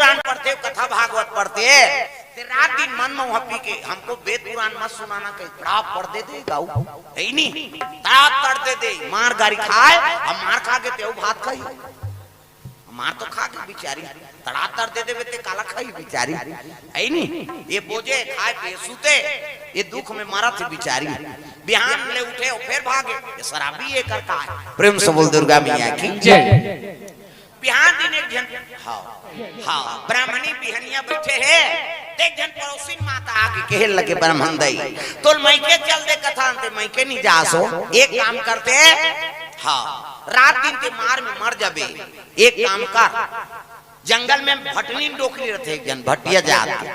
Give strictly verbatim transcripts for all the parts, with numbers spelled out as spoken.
पुराण पढ़ते, कथा भागवत पढ़ते, ते रात दिन मन में वहां पी के, "हमको वेद पुराण मत सुनाना," कही, तड़ाप पढ़ दे दे गाऊ, है नी? तड़ाप पढ़ दे दे, मार गारी खाए, अब मार खा के तेऊ भात खाई, मार तो खा के बिचारी, तड़ाप पढ़ दे देवे ते काला खाई बिचारी, है नी? ये बोझे खाए पे सूते, ये दुख में मरत हे बिचारी। बिहान ले उठे अउ फेर भागे, ये शराबी ये कर का है। प्रेम से बोल दुर्गा मैया की जय। बिहान दिन एक झन, हाँ, हाँ, ब्राह्मणी बिहनिया बैठे हे, एक झन पड़ोसिन माता आके कहे लगे, "ब्राह्मण दई, तोल मइके चल दे कथा अंते, मइके नहीं जासो, एक काम करते, हाँ, रात दिन ते मार में मर जाबे, एक काम कर, जंगल में भटनी डोकरी रथे, एक झन भटिया जात के,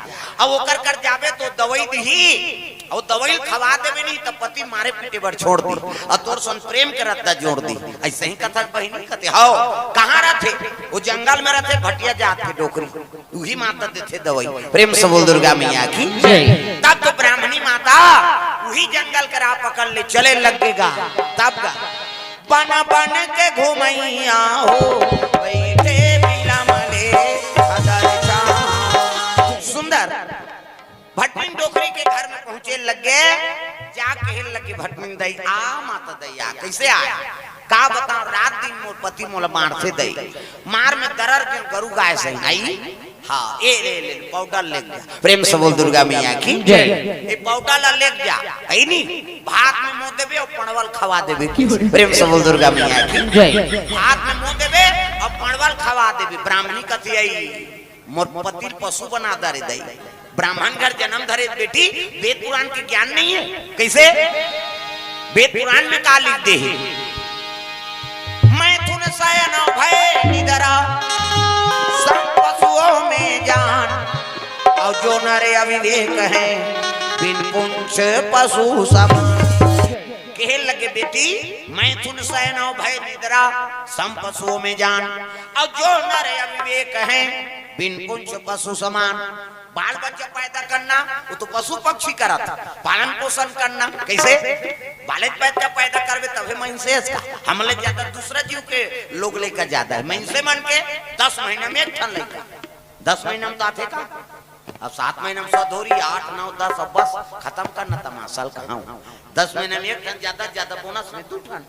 अब ओकर कर जाबे तो दवाई दिही, अउ दवाई खवा देबे नहीं त पति मारे पीटे बर छोड़ दी, अउ तोर सन प्रेम के रद्दा जोड़ दी।" ऐसे ही कथा बहिनी कथे, "हव, कहाँ रथे?" "वो जंगल में रथे, भटिया जात के डोकरी, उही माता देथे दवाई।" प्रेम से बोल दुर्गा मैया की जय। तब तो ब्राह्मणी माता उही जंगल के राह पकड़ ले चले लगेगा। तब का, "बन बन के घुमैया हो, बैठे बिलम ले हदर छाँव।" सुंदर भटनी डोकरी के घर में पहुंचे लगे, जा कहे लगे, "भटनी दई आ, माता दई आ।" "कैसे आय?" "का बताओ, रात दिन मोर पति मोला मारथे दई, मार में दरर के गरु गाय सही आई।" हाँ, ए ले, ले, पाउडर ले जा। प्रेम से बोल दुर्गा मैया की जय। ए पाउडर ला ले जा, है नी? भात में मुँह देबे अउ पड़वल खवा देबे। प्रेम से बोल दुर्गा मैया की जय। भात में मुँह देबे अउ पड़वल खवा देबे। ब्राह्मणी कथे आई, "मोर पति ल पशु बना दे रे दई। ब्राह्मण घर जन्म धरे बेटी, वेद पुराण के ज्ञान नहीं है।" कैसे? वेद पुराण में का लिख दे हे? "मैथुन शयन भय निद्रा, सब पशुओं में जान। और जो नर अविवेक है, बिन पुंछ पशु सम।" कहे लगे, "बेटी, मैथुन शयन भय निद्रा, सम पशुओं में जान। और जो नर अविवेक है, बिन पुंछ पशु समान।" बाल बच्चा पैदा करना, वो तो पशु पक्षी करत, पालन पोषण करना। कैसे? बाले बच्चा पैदा करबे तभे मइनसे हस का। हमले ज्यादा दूसरा जीव के लोग लइका ज्यादा है। मइनसे मन के दस महीना में एक ठन लइका, दस महीना में तो आथे का। अब सात महीना में सौ धोरी, आठ, नौ, दस, अब बस खत्म करना तमाशा ल कहाऊं। दस महीना में एक ठन, ज्यादा से ज्यादा बोनस में दू ठन।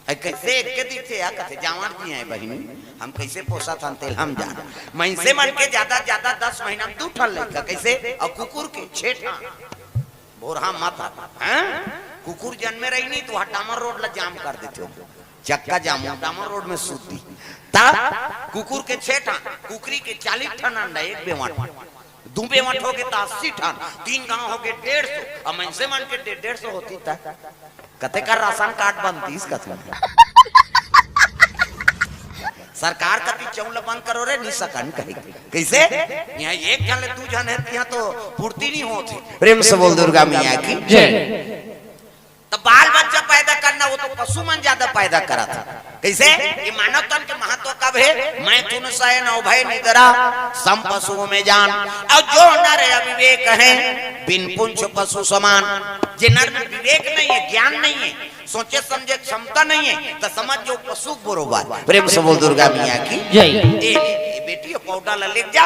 है कैसे एक के दिखथे या कथे, "जांवर जी हैं बहिनी, हम कैसे पोसत हन तेल हम जान।" मइनसे मन के ज्यादा ज्यादा दस महीना में दू ठन लइका, कैसे? और कुकुर के छह ठन, भोरहा मत हट, हैं? कुकुर जन्मे रही नहीं तो वह डामर रोड ला जाम कर देथे हो, चक्का जाम, डामर रोड में सूत दी। ता कुकुर के छह ठन, कुकरी के चालीस ठन अंडा, एक बेवट, दू बेवट हो गे त अस्सी ठन, तीन गांव हो गे डेढ़ सौ, अब मइनसे मन के डे-, डेढ़ सौ होती त कते कर राशन कार्ड बनतीस कथे। सरकार कति चौल बंद करो रे, नी सकन कहे। कैसे? यहाँ एक झन ले दू झन है, यहाँ तो पूर्ति नहीं होती। प्रेम से बोल दुर्गा मैया की जय। तो बाल बच्चा पैदा करना, वो तो पशु मन ज्यादा पैदा करत है। कैसे? ये मानव तन के महत्व कब है? मैथुन शयन अभय निद्रा, सम पशुओं में जान। और जो नर अविवेक है, बिन पुंछ पशु समान। जे नर में विवेक नहीं है, ज्ञान नहीं है, सोचे समझे क्षमता नहीं है, तो समझ जो पशु बरोबर। प्रेम से बोल दुर्गा मैया की जय। ए, ए बेटी, ये पाउडर ला लेके जा,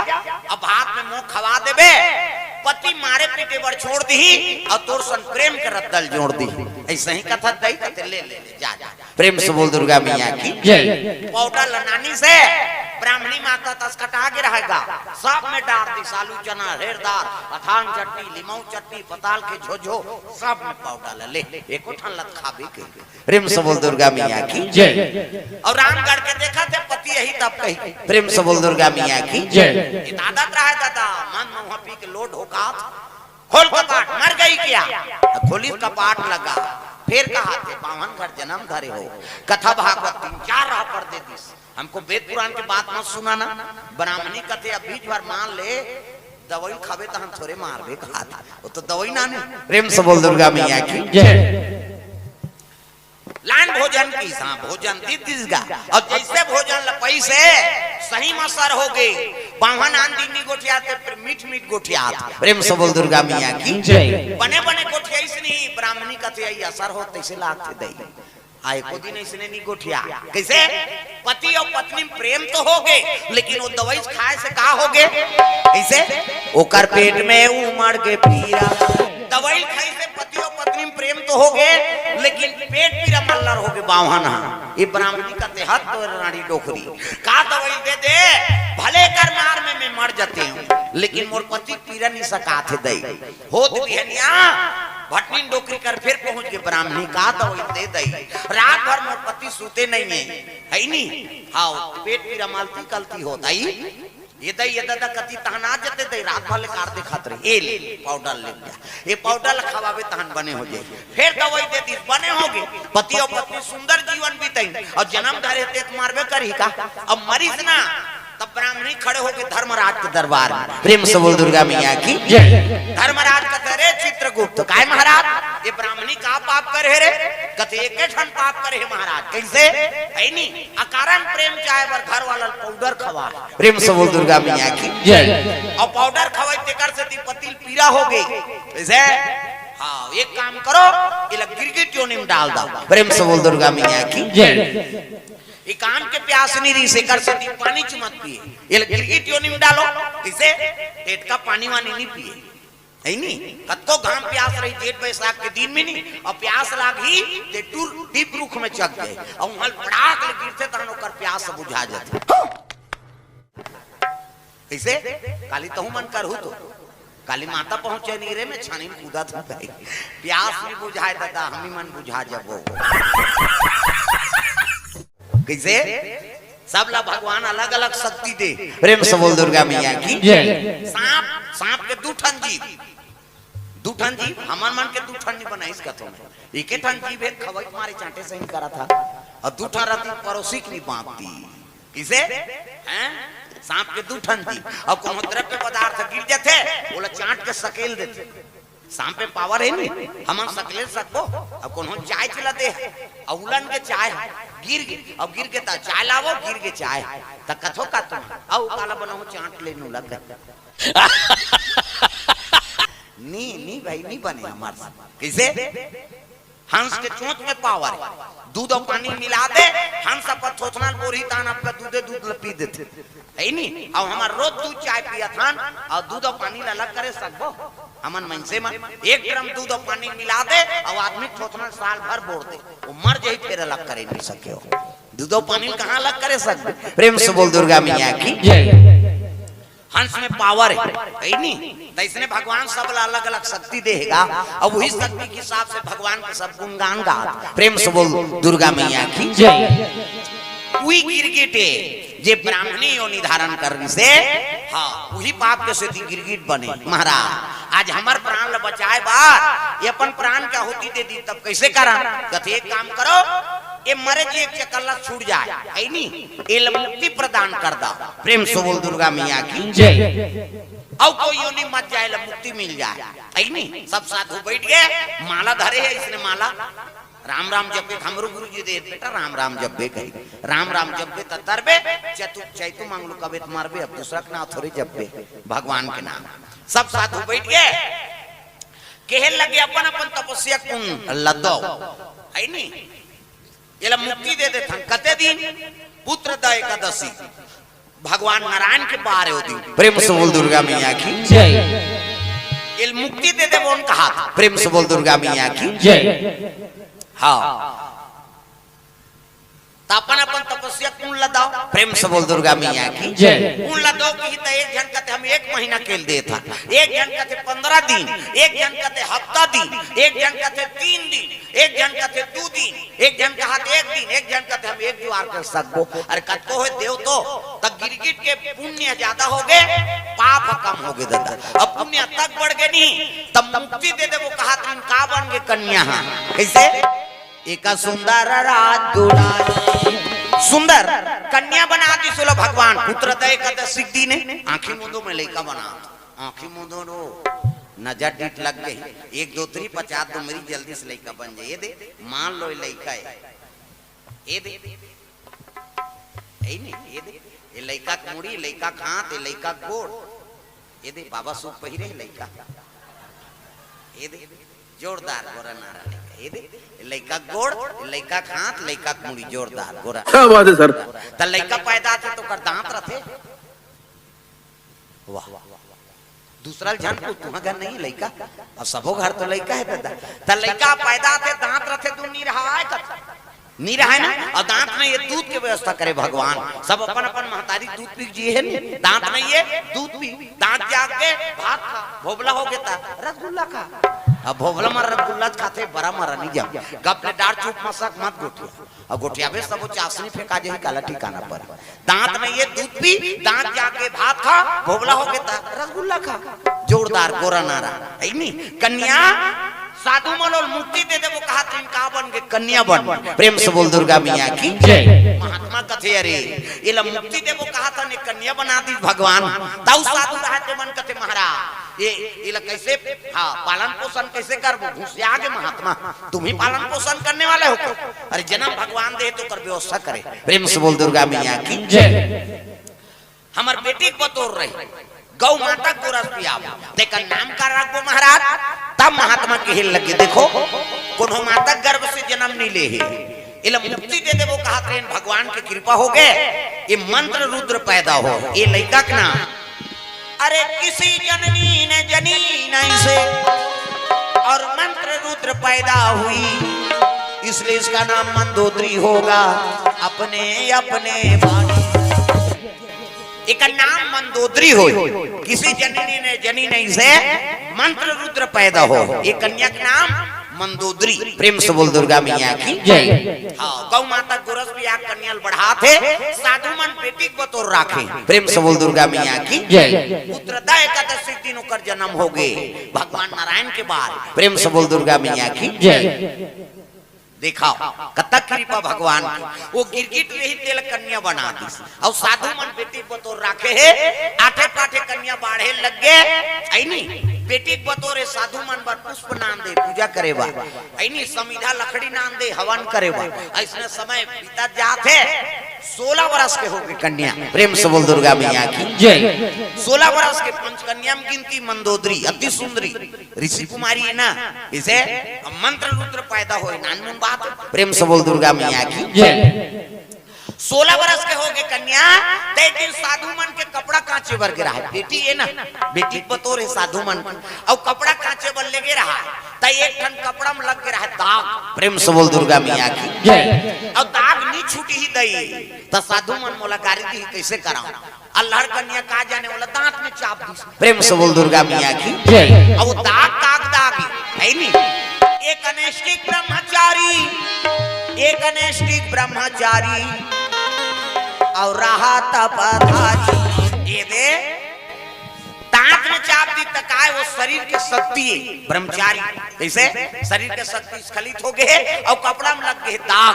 अब हाथ में मुंह खवा देबे, पति मारे पीटे बर छोड़ दीही, और तोर सन प्रेम के रद्दा ल जोड़ दीही। ऐसे ही कथा दई कथे, ले, ले, ले, जा, जा। प्रेम से बोल दुर्गा मैया की जय। पाउडर ला नानी से ब्राह्मणी माता तस कटा के रहेगा, सब में डार दी, सालू चना, हेरदार, अथान चटनी, लिमऊ चटनी, पताल के झोझो, सब में पाउडर ला ले, एको ठन लत खाबे के। प्रेम से बोल दुर्गा मैया की जय। और रामगढ़ के देखा थे पति यही तब कही, प्रेम से बोल दुर्गा मैया की जय। ये आदत रहा दादा, मन में वहां पी के लोड होकात, खोल कपाट, मर गई क्या? खोलिस कपाट लगा, फिर कहा थे, "बावन घर जन्म धरे हो, कथा भागवत तीन चार राह पर दे दिस, हमको वेद पुराण के बात मत सुनाना।" ब्राह्मणी कथे, "अब बीच भर मान ले, दवाई खाबे त हम थोड़े मारबे," कहा था। वो तो दवाई ना ने। प्रेम से बोल दुर्गा मैया की जय। लान भोजन की सा भोजन दी दिस गा। और जैसे भोजन ल पैसे सही में असर हो गए, बावन आन दिन नी गोठियात, फिर मीठ मीठ गोठियात। प्रेम से बोल दुर्गा मैया की जय। बने बने गोठियाइस नहीं, ब्राह्मणी कथे आई असर हो तैसे लागथे दई। आय को दिन अइसने नहीं गोठिया। कइसे? पति अउ पत्नी में प्रेम तो होगे, लेकिन वो दवाई खाय से का होगे? कइसे? ओकर पेट में उमड़ के पीरा। दवाई खाय से पति अउ पत्नी में प्रेम तो होगे, लेकिन पेट पीरा मल्लर होगे बावहन हा। ये ब्राह्मणी का देहत तो रानी डोकरी। का दवाई दे दे, भले कर मार में मैं मर जाते हूँ, लेकिन मोर पति पीरा नहीं सकाथे दई। होत बिहनिया भटनी डोकरी कर फिर पहुंच के ब्राह्मणी का दवाई दे दई। रात भर मोर पति सूते नहीं है, है नी? हाँ, पेट पीरा मलती कलती होत आई। ये दई, ये ददा कति तहन आ जाते दई, रात भर ले कार देखत रही। ए ले, पाउडर ले लिया। ये पाउडर ला खवाबे तहन बने हो जाए। फिर दवाई दे दी, बने होगे। पति अउ पत्नी सुंदर जीवन बीतई। अउ जन्म धरे ते त मारबे करही का? अब मरिस ना, तब ब्राह्मणी खड़े होके धर्मराज के दरबार में, प्रेम से बोल दुर्गा मैया की जय। धर्मराज कथे, "रे चित्रगुप्त, काय महाराज, ये ब्राह्मणी का पाप करे रे?" कथे, "एके ठन पाप करे हे महाराज।" कइसे? है नी, अकारण प्रेम चाहे बर घर वाला पाउडर खवा। प्रेम से बोल दुर्गा मैया की जय। अउ पाउडर खवाई तेकर सेती पति ल पीरा होगे। कइसे? हाँ, एक काम करो, एला गिरगिट योनि में डाल दो। प्रेम से बोल दुर्गा मैया की जय। ये कान के प्यास नहीं रही, एकर सेती पानी च मत पिए। ये गिरगिट योनि में डालो, इसे टेटका पानी वानी नहीं पिए, है नी? कतको घाम प्यास रही जेठ बैसाख के दिन में नहीं, अउ प्यास लागही ते टूर टीप रुख में चघ जाए, अउ वहां पड़ाक ले गिरथे तहन ओकर प्यास बुझा जाथे। कइसे? काली तहू मन करहू तो। काली माता पहुंचे नहीं रे, मैं छानी में कूदा था भाई। प्यास नहीं बुझाए दादा, हम ही मन बुझा जबो। कइसे? सब ला भगवान अलग-अलग शक्ति दे। प्रेम से बोल दुर्गा मैया की जय। सांप, सांप के दू ठन जीभ, दू ठन जीभ, हमर मन के दू ठन नहीं बनाइस कथो में। एके ठन जीभ हे, खवई मारे चांटे सही करा था। अउ दू ठन रहती परोसी के नहीं बांधती। कइसे? हैं? सांप के दू ठन जीभ। अउ कोनो द्रव्य पदार्थ गिर जाथे, ओला चांट के सकेल देथे। सांप पे पावर हे नी, हमन सकेल सकबो। अउ कोनो चाय चला दे, अउ उलन के चाय गिर गे, अउ गिर गे त चाय लावो, गिर गे चाय, त कथो का तुम, अउ काला बनाओ चांट ले नू लग। नी, नी भाई, नी बने हमार से। कइसे? हंस के चोंच में पावर हे। दूध अउ पानी मिला दे, हंस अपन थोथना ल बोरही तान आपका दूधे दूध ल पी देथे। है नी? अउ हमर रोज दूध चाय पियत हन, अउ दूध अउ पानी ल अलग करे सकबो? हमन मनसे मन एक ड्रम दूध अउ पानी मिला दे, अउ आदमी थोथना ल साल भर बोर दे, वो मर जाही, फिर अलग करे नहीं सके हो। दूध अउ पानी ल कहाँ अलग करे सकबो? प्रेम से बोल दुर्गा मैया की जय। हंस में पावर हे, है नी? त इसने भगवान सब ला अलग-अलग शक्ति देहेगा, अउ वही शक्ति के हिसाब से भगवान के सब गुणगान गात। प्रेम से बोल दुर्गा मैया की जय। उही गिरगिट हे, जे ब्राह्मणी योनि धारण करिसे, हाँ, उही पाप के सेती गिरगिट बने। महाराज, आज हमर प्राण ला बचाए बर, ये अपन प्राण के आहुति दे दी, तब कइसे करन? कथे, "एक काम करो, ये मरे जी एक चक्कर ला छूट जाए, है नी? एला मुक्ति प्रदान कर दा।" प्रेम से बोल दुर्गा मैया की जय। अउ कोई योनि मत जाए, एला मुक्ति मिल जाए, है नी? सब साधु बैठ गए, माला धरे हे, इसने माला, "राम राम जपे।" हमरो गुरु जी दे, "बेटा, राम राम जपबे कही, राम राम जपबे त तरबे, चैतु, चैतु मंगलू कबे त मरबे, अब दूसरा के नाम थोड़े जपबे, भगवान के नाम।" सब साधु बैठ गए, कहे लगे, "अपन अपन तपस्या कुंड ल दो, है नी? एला मुक्ति दे देथन।" कते दिन? पुत्रदा एकादशी। भगवान नारायण के बार हे ओ दिन। प्रेम से बोल दुर्गा मैया की जय। एला मुक्ति दे देबो कहात। प्रेम से बोल दुर्गा मैया की जय। हाँ। त अपन अपन तपस्या कुंड ल दो। प्रेम से बोल दुर्गा मैया की जय। कुंड ल दो कही त एक झन कथे हम एक महीना के ल देथन, एक झन कथे पंद्रह दिन, एक झन कथे हफ्ता दिन, एक झन कथे तीन दिन, एक झन कथे दू दिन, एक झन कहात एक दिन, एक झन कथे हम एक जुआर कर सकबो। अरे कतको होय देव तो, त गिरगिट के पुण्य ज्यादा होगे, पाप कम होगे दादा। अब पुण्य तक बढ़ गे नहीं, तब मुक्ति दे देबो कहात रिन, का बन गे कन्या हा? कइसे? एक सुंदर राज दुलारी। सुंदर कन्या बना दिस ओला भगवान। पुत्रदा एकादशी के दिन हे, आंखी मूंदो में लइका बना। आंखी मूंदो रो, नजर डीठ लग गई। एक दो तरी पचास दो मेरी जल्दी से लइका बन जाए। ये दे, मान लो ये लइका हे। ये दे, यही नहीं, ये दे, ये लइका के मुड़ी, लइका के हाथ, ये लइका के गोड़। ये दे, बाबा सूट पहिरे हे लइका। ये दे, जोरदार गोरा नारा लइका। ए दे, लइका के गोड़, लइका के हाथ, लइका के मुड़ी, जोरदार गोरा। क्या बात है सर। त लइका पैदा आथे त ओकर दांत रथे। वाह। दूसरा ल झन पूछ, तुहा घर नहीं लइका? अब सबो घर तो लइका हे दादा। त लइका पैदा आथे, दांत रथे, दू नी रहाय कथे। नी रहाय ना? अउ दांत नइ हे, दूध के व्यवस्था करे भगवान। सब अपन अपन महतारी दूध पी के जिए हे नी। दांत नइ हे, दूध पी, दांत जाग के भात खा, भोभला होगे त रसगुल्ला खा। अब भोभला म रसगुल्ला खाथे, बरा मरा नी जाम। गप ले डार, चुप मसक मत गोठिया। अउ गोठियाबे सबो चासनी फेंका जाही, काला ठिकाना पर। दांत नइ हे, दूध पी, दांत जाग के भात खा, भोभला होगे त रसगुल्ला खा। जोरदार गोरा नारा, हे नी? कन्या, साधु मन ल मुक्ति दे देबो कहत रहिन, का बन गे? कन्या बन। प्रेम से बोल दुर्गा मैया की जय। महात्मा कथे, अरे, एला मुक्ति देबो कहत हन, ए कन्या बना दिस भगवान। तउ साधु रहय ते मन कथे, महाराज, ए, एला कइसे, हाँ, पालन पोषण कइसे करबो? घुसिया गे महात्मा, तुम ही पालन पोषण करने वाले हो क्या? अरे, जन्म भगवान दे हे त ओकर व्यवस्था करे। प्रेम से बोल दुर्गा मैया की जय। हमर बेटी के बतोर रही, गौ माता के गोरस पियाबो, तेकर नाम का रखबो महाराज? तब महात्मा कहे लगे, देखो, कोनो माता गर्भ से जन्म नइ ले हे, एला मुक्ति दे देबो कहत रहिन, भगवान के कृपा होगे, ए मंत्र रुद्र पैदा हो, ए लइका के नाम, अरे किसी जननी ने जनी नहीं से, और मंत्र रुद्र पैदा हुई, इसलिए इसका नाम मंदोदरी होगा। अपने अपने भाई, एकर नाम मंदोदरी होय, किसी जननी ने जनी नहीं से, मंत्र रुद्र पैदा हो, ए कन्या के नाम मंदोदरी। प्रेम से बोल दुर्गा मैया की जय। हाँ, गौ माता गोरस पिया के कन्या ल बढ़ात हे, साधु मन बेटी के बतोर राखे। प्रेम से बोल दुर्गा मैया की जय। पुत्रदा एकादशी के दिन ओकर जन्म होगे, भगवान नारायण के बार। प्रेम से बोल दुर्गा मैया की जय। देखाव, कतक कृपा भगवान के। ओ गिरगिट रही, तेला कन्या बना दिस। अउ साधु मन बेटी बतोर राखे हे, आठे पाठे कन्या बाढ़े लग गे, हे नी? बेटी बतोर हे, साधु मन बर पुष्प नान दे, पूजा करे बर, हे नी? समिधा लकड़ी नान दे, हवन करे बर। अइसने समय बीतत जात हे, सोलह बरस के होगे कन्या। प्रेम से बोल दुर्गा मैया की जय। सोलह बरस के पंचकन्या म गिनती मंदोदरी, अति सुंदरी। ऋषि कुमारी हे ना, इसे मंत्र रुद्र पैदा होय, नानमुन बात। प्रेम से बोल दुर्गा मैया की जय। सोलह बरस के होगे कन्या, त एक दिन साधु मन के कपड़ा कांचे बर गे रहय। बेटी हे ना, बेटी के बतोर हे साधु मन के, अउ कपड़ा कांचे बर लेगे रहय, त एक ठन कपड़ा म लग गे रहय दाग। प्रेम से बोल दुर्गा मैया की जय। अउ दाग नी छूटही दई, त साधु मन मोला गारी दिही, कइसे करंव? अल्हड़ कन्या का जाने ओला दांत में चाप दिस। प्रेम से बोल दुर्गा मैया की जय। अउ दाग, दाग, दाग, हे नी? एक अनैष्ठिक ब्रह्मचारी, एक अनैष्ठिक ब्रह्मचारी, अउ रहा तपधारी। ए दे, दांत में चाप दिस त काय, ओ शरीर के शक्ति हे, ब्रह्मचारी, कइसे? शरीर के शक्ति स्खलित होगे हे, अउ कपड़ा म लग गे हे दाग।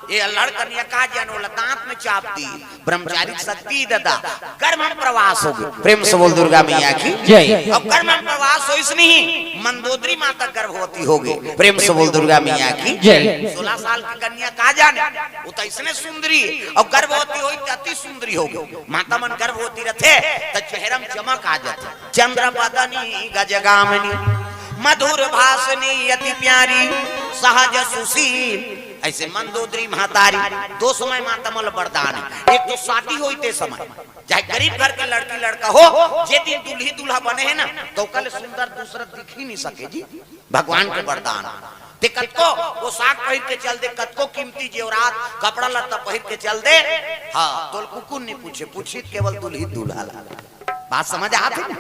ए अल्हड़ कन्या का जाने ओला दांत में चाप दिस। ब्रह्मचारी शक्ति ददा, गर्भ म प्रवास होगे। प्रेम से बोल दुर्गा मैया की जय। अउ गर्भ म प्रवास होइस नहीं, मंदोदरी माता गर्भवती होगे। प्रेम से बोल दुर्गा मैया की जय। सोलह साल के कन्या का जाने, ओ त अइसने सुंदरी, अउ गर्भवती होइस त अति सुंदरी होगे। माता मन गर्भवती रथे, त चेहरा म चमक आ जाथे। चंद्र बदनी गजगामिनी, मधुर भाषिणी अति प्यारी, सहज सुशील। अइसे मंदोदरी महतारी, दो समय माता मन ल वरदान हे। एक तो शादी होय ते समय, चाहे गरीब घर के लड़की लड़का हो, जे दिन दुल्ही दूल्हा बने हे ना, त ओकर ले सुंदर दूसरा दिख ही नी सके जी, भगवान के वरदान। ते कतको पोशाक पहिर के चल दे, कतको कीमती जेवरात, कपड़ा लत्ता पहिर के चल दे, हाँ, तोला कुकुर नी पूछे, पूछही त केवल दुल्ही दूल्हा ला। बात समझ आत हे ना?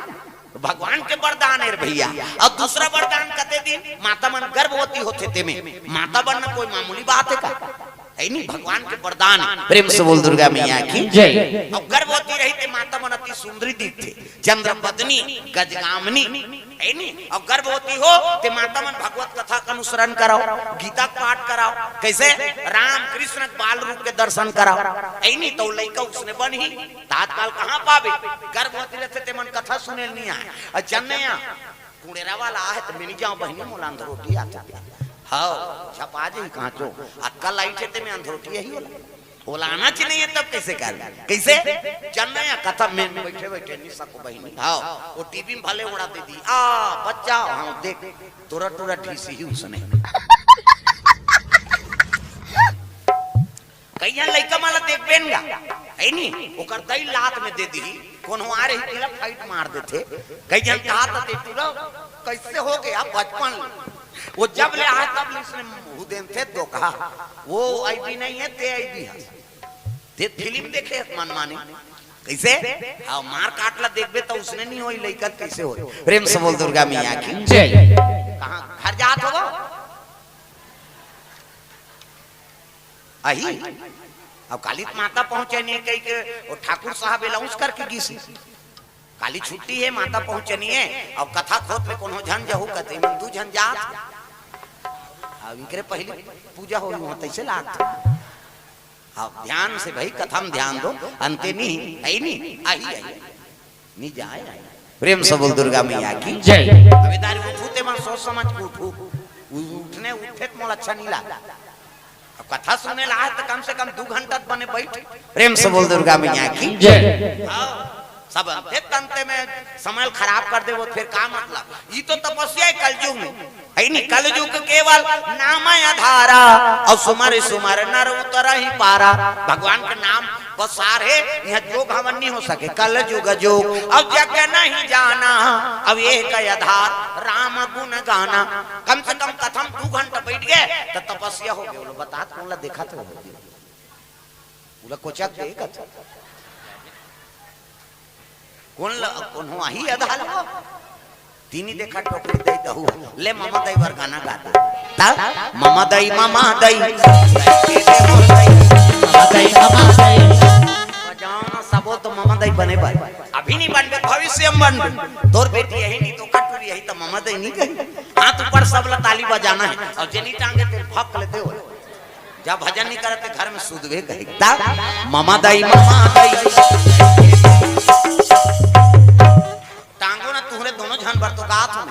भगवान के वरदान हे रे भइया। अउ दूसरा वरदान कते दिन माता मन गर्भवती होथे तेमे, माता बनना कोई मामूली बात हे का? हे नी, भगवान के वरदान हे। प्रेम से बोल दुर्गा मैया की जय। अउ गर्भवती रही ते माता मन अति सुंदरी दिखथे, चंद्र बदनी गजगामिनी, हे नी? अउ गर्भवती हो ते माता मन भगवत कथा के अनुसरण कराव, गीता के पाठ कराव, कइसे राम कृष्ण के बाल रूप के दर्शन कराव, हे नी? त लइका उसने बनही। त आजकल कहाँ पाबे? गर्भवती रहिथे ते मन कथा सुने ल नी आय। अउ चन्नैया कुड़ेरा वाला आहे त मैं नी जांव बहिनी, मोला अंधरोटी आथे। हव, झपा जही कहाँ चो। अक्कल लाइट हे ते में अंधरोटी आही ओला। ओला आना च नहीं हे तब कइसे कर? कइसे? चन्नैया कथा में बइठे बइठे नी सको बहिनी। हव, ओ टीवी म भले ओड़ा दे दिही। आ, बच्चा, हाँ, देख, तोरा टूरा ढीसी ही उसने। कई झन लइका मन ला देखबे न गा, है नी, ओकर दई लात में दे दिही, कोनो आ रही तेला फाइट मार देथे। कई झन कहा त ते टूरा कैसे हो गया बचपन, वो जब ले आए तब ले इसने मुंह देन थे धोखा। वो आईबी नहीं है, ते आईबी है। ते फिल्म देखे मनमानी कैसे? हाँ, मार काट ला देखबे त उसने नहीं होई, लइका कैसे होई? प्रेम से बोल दुर्गा मैया की जय। कहाँ घर जात होगा? अही। अब काली माता पहुंचे नहीं कही के वो ठाकुर साहब अनाउंस करके गिस। काली छुट्टी है, माता पहुंचे नहीं है। अब कथा खोत में कोनो झन जहू कथे, मन दू झन जात। अब इकरे पहले पूजा होई वहां तैसे लागत। अब ध्यान से भाई कथा में ध्यान दो, अंते नहीं है ही नहीं, अही अही। नहीं जाए। प्रेम से बोल दुर्गा मैया की जय। अबे दारी उठू ते मन सोच समझ के उठू। उ-, उठने उठे त मोला अच्छा नहीं लाग। अब कथा सुने ला है तो कम से कम दू घंटा त बने बैठ। प्रेम से बोल दुर्गा मैया की जय। हाँ, सब अंते तंते में समय खराब कर दे वो, फिर का मतलब? ई तो तपस्या है कलयुग में, है नी? कलयुग केवल नाम आधारा, और सुमर सुमर नर उतरहि पारा। भगवान के नाम पसार है, यहाँ जोग हवन नहीं हो सके। कलयुग जोग अब जग नहीं जाना, अब एक आधार राम गुण गाना। कम से कम कथा में दू घंटा बैठ गए तो तपस्या हो गई। बोलो, बतात कौन ला देखा तो हो गया। बोला, कोचक दे कथा। कौन ल-, कौन हो आही आधार हो? तीनी देखा टोकरी दे दहू। ले ममा दई बर गाना गा दे। ता? ममा दई, ममा दई। ममा दई, ममा दई। बजाओ ना सबो तो ममा दई बने बर। अभी नहीं बनबे, भविष्य में बनबे। तोर बेटी यही नहीं तो कटुरी यही तो ममा दई नहीं कही। हाथ ऊपर सब ला ताली बजाना है। और जेनी टांगे ते फक लेते हो। जब भजन नहीं करते घर में सुधवे कहे। ता? ममा दई, ममा दई। टांगो ना तुहरे दोनों झन बर तो गात हो।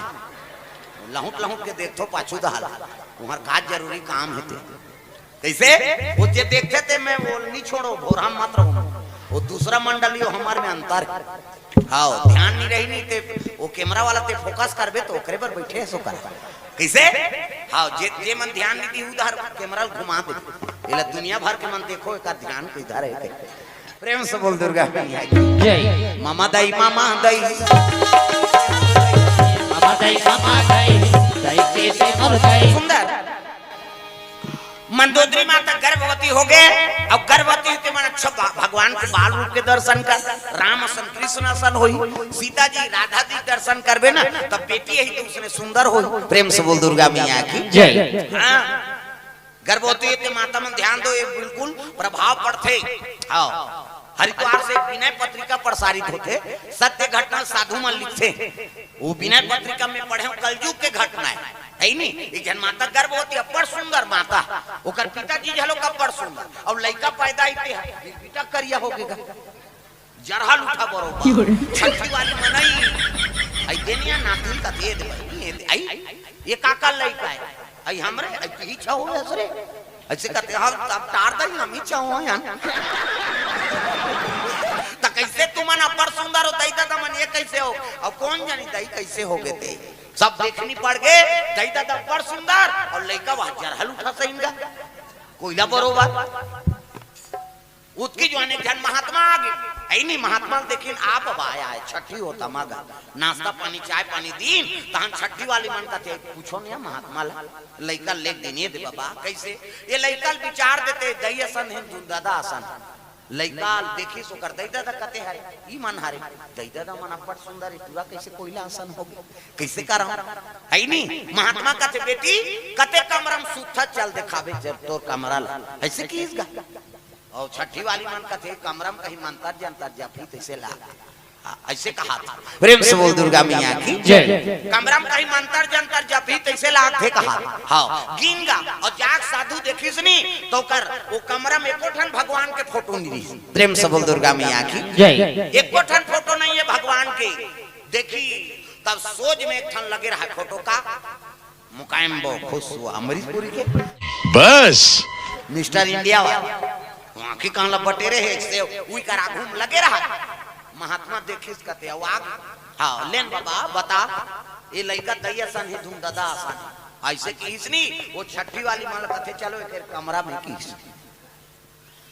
लहुट लहुट के देखथो पाछू दहाल। तुम्हार का जरूरी काम है ते। कैसे? वो जे देखते ते मैं वो नहीं छोड़ो, भोरा मत रहो। वो दूसरा मंडली हो, हमार में अंतर है। हाँ, ध्यान नहीं रही नहीं ते वो कैमरा वाला ते फोकस करबे तो ओकरे बर बैठे है सो कर। कैसे? हाँ, जे, जे मन ध्यान नहीं दी उधर कैमरा घुमा दे। एला दुनिया भर के मन देखो, एकर ध्यान किधर है। प्रेम से बोल दुर्गा मैया की जय। ममा दई, ममा दई। ममा दई, ममा दई, दई के ते मोर दई। सुंदर। मंदोदरी माता गर्भवती हो गए। अब गर्भवती होते मन अच्छा भा-, भगवान के बाल रूप के दर्शन कर, राम असन कृष्ण असन होई, सीता जी राधा जी दर्शन करबे ना, तब बेटी यही तो उसने सुंदर होई। प्रेम से बोल दुर्गा मैया की जय। हाँ। गर्भवती होते माता मन ध्यान दो, ये बिल्कुल प्रभाव पड़थे। हाँ, हरिद्वार से विनय पत्रिका प्रसारित होथे, सत्य घटना साधु मन लिखथे। वो विनय पत्रिका में पढ़े हूँ, कलयुग के घटना है, है नी? एक झन माता गर्भवती, अब्बड़ सुंदर माता, ओकर पिताजी झलो अब्बड़ सुंदर, और लइका पैदा होते है, बेटा करिया हो गएगा। जरहल उठा बरोबर। छठी वाली मनई। आई देनिया नातिन का दे दे भाई, ये दे। आई, ये काका लइका है। आई हमरे, आई तुही छहो हसरे। ऐसे कहते हम तब टार दई, हम ही छहो हैं। त कैसे तुमन अब्बड़ सुंदर हो, दई दादा मन ये कैसे हो? अब कौन जानी दई कैसे हो गए थे? सब देखनी पड़ गए, दई दादा अब्बड़ सुंदर और लइका वह जरहल उठा सही का। कोयला बरोबर। उतकी जो अनेक झन महात्मा आ गए। ऐ नहीं महात्मा ल देखिन आप अब आया है, छठी होता मगा। नाश्ता पानी, चाय पानी दीन, तहन छठी वाली मन कथे, पूछो नहीं महात्मा ला। लइका लेके दिन ये दे बाबा, कैसे? ये लइका ल विचार देते, दई असन हे, दादा असन। लइका ल देखिस ओकर दई दादा कथे हरे, ई मन हरे। दई दादा मन अब्बड़ सुंदर हे, पूरा कैसे कोयला असन हो गए? कैसे करम? है नहीं? महात्मा कथे, बेटी, कते कमरा म सुत्था, चल देखाबे जब तोर कमरा ला। ऐसे किहिस गा। और छठी वाली मन कथे, कमरा म कहीं मंतर जंतर जपही तैसे लाग। हाँ, ऐसे कहा था। प्रेम से बोल दुर्गा मैया की जय। कमरा म कहीं मंतर जंतर जपही तैसे लाग थे कहा। हाँ, गिन गा। और जाग साधु देखिस नी, तो कर, वो कमरा म एको ठन भगवान के फोटो नहीं रही। प्रेम से बोल दुर्गा मैया की जय। एको ठन फोटो नहीं है भगवान के। देखी, तब सोच में एक ठन लगे रहा फोटो का। मुकायम बो खुश हुआ अमरीशपुरी के। बस। मिस्टर इंडिया वाला। वहाँ की कहला बटेरे है, से उई कर आगू में लगे रहा। महात्मा देखिस कथे, "अउ आग?" "हाँ, लेन बाबा, बता।" "ये लइका दई असन हे, धुन ददा असन हे।" ऐसे किहिस नी, वो छठी वाली मन ल कथे, "चलो एक कमरा में किहिस।"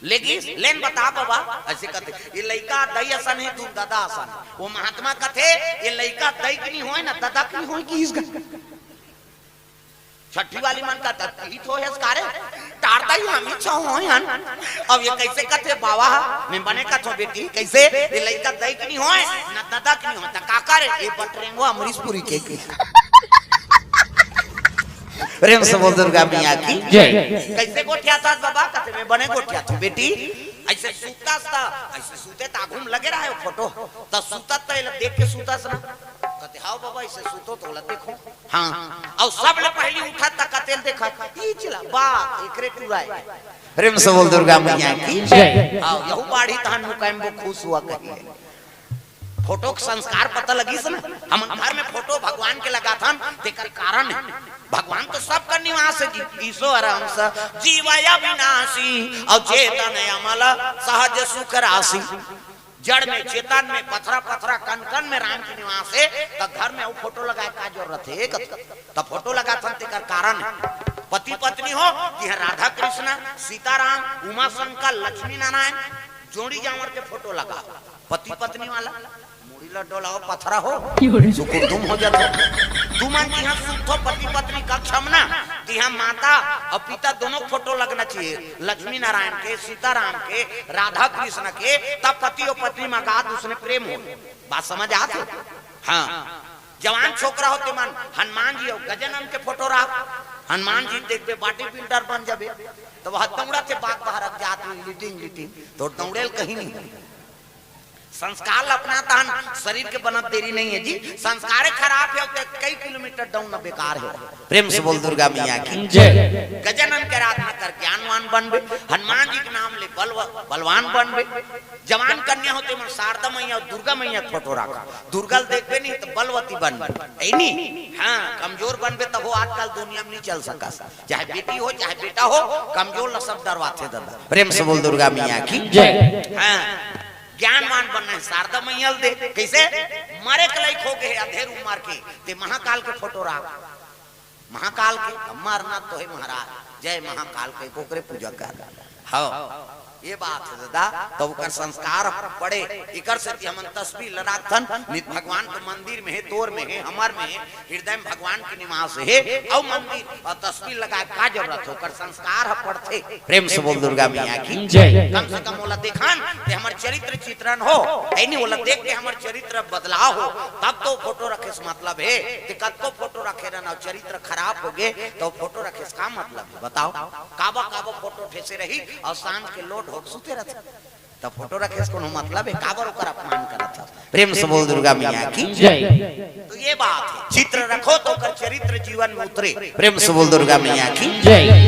लेकिन लेन बता बाबा, अइसे कथे, ये लइका दई असन हे, तू ददा असन हे। वो महात्मा कथे, ये लइका दई के नहीं होय ना, ददा के नहीं होय, किहिस गा। छट्ठी वाली मन का दत्ती तो हे कारे, टार दई हम ही छो होय हन। अब ये कइसे कथे बाबा, मैं बने कथो बेटी, कइसे ये लइका दई के नहीं होय ना ददा के नहीं होय, त का करे, ये बटरेंगो अमरीशपुरी के की। प्रेम से बोल दुर्गा मैया की जय। कइसे गोठियाथस बाबा? कथे मैं बने गोठियाथों बेटी। अइसे सुतस त, अइसे सुते त आघू म लगे रहे फोटो, त सुतस त एला देख के सुतस ना। कथे हाव बाबा, अइसे सुतो त ओला देखो। हाँ, अउ सबले पहिली उठत त कथे ल देखत, ई चिला बा, एकरे टुरा हे। प्रेम से बोल दुर्गा मैया की जय। हाँ, यहू बाढ़ी तहन मुकाइम वो खुश हुआ कही। फोटो के संस्कार पता लगिस ना। हमन घर में फोटो भगवान के लगाथन, तेकर कारण हे। भगवान तो सबकर निवास हे जी। ईश्वर अंश जीव अविनाशी, अउ चेतन अमल सहज सुख राशि। जड़ में, चेतन में, पथरा पथरा, कण कण में राम के निवास हे, त घर में अउ फोटो लगाय का जरूरत हे? त फोटो लगाथन तेकर कारण हे। पति पत्नी हो, तिहां राधा कृष्ण, सीताराम, उमा शंकर, लक्ष्मी नारायण, जोड़ी जांवर के फोटो लगा। पति पत्नी वाला मुड़ी ल डोलाओ, पथरा हो, सुकुरदुम हो जाथे। तुमन जिहां सुतथो पति पत्नी कक्ष म ना, तिहां माता अउ पिता दोनों फोटो लगना चाहिए, लक्ष्मी नारायण के, सीताराम के, राधा कृष्ण के, तब पति अउ पत्नी म अगाध उसने प्रेम हो। बात समझ आथे? हाँ, जवान छोकरा हो तेमन हनुमान जी अउ गजानन के फोटो रख, हनुमान जी देखबे body builder बन जाबे, त वह दौड़त हे बाग बहरत जात में लिटिंग लिटिंग, तोर दौड़े ल कहीं नहीं। संस्कार ल अपना तहन शरीर के बनत देरी नहीं हे जी। संस्कारे खराब हे त कई किलोमीटर दौड़ना बेकार हे। प्रेम से बोल दुर्गा मैया की जय। गजानन के आराधना कर ज्ञानवान बनबे, हनुमान जी के नाम ले बलव-, बलवान बनबे। जवान कन्या हो तेमन शारदा मैया अउ दुर्गा मैया के फोटो रख। दुर्गा ल देखबे नहीं त बलवती बनबे, हे नहीं? हाँ, कमजोर बनबे तभो आजकल दुनिया में नहीं चल सकस। चाहे बेटी हो चाहे बेटा हो, कमजोर ल सब डरवाथे दादा। प्रेम से बोल दुर्गा मैया की जय। हाँ, ज्ञानवान बनना हे, शारदा मैया ल दे। कइसे? मरे के लायक हो गे हे, अधेर उमर के, ते महाकाल के फोटो रख। महाकाल के, मरना तो हे महाराज, जय महाकाल के, ओकरे पूजा कर। हाँ, ये बात हे दादा, त ओकर संस्कार पड़े। एकर सेती हमन तस्वीर ल राखथन, नित भगवान के मंदिर में हे, तोर में हे, हमर में हे, हृदय में भगवान के निवास हे, अउ मंदिर अउ तस्वीर लगाय का जरूरत हे? ओकर संस्कार ह पड़थे। प्रेम से बोल दुर्गा मैया की जय। कम से कम ओला देखन, ते हमर चरित्र चित्रण हो, हे नहीं, ओला देख के हमर चरित्र बदलाव हो, तब तो फोटो रखे से मतलब हे। ते कतको फोटो रखे रहना, चरित्र खराब हो गे, त फोटो रखे से का मतलब हे? बताओ, काबर काबर फोटो ठेसे रही अउ सांझ के लोट होके सुते रथे, त फोटो रखे से कोनो मतलब हे? काबर ओकर अपमान करत हस? प्रेम से बोल दुर्गा मैया की जय। त ये बात हे, चित्र रखो त ओकर चरित्र जीवन में उतरे। प्रेम से बोल दुर्गा मैया की जय।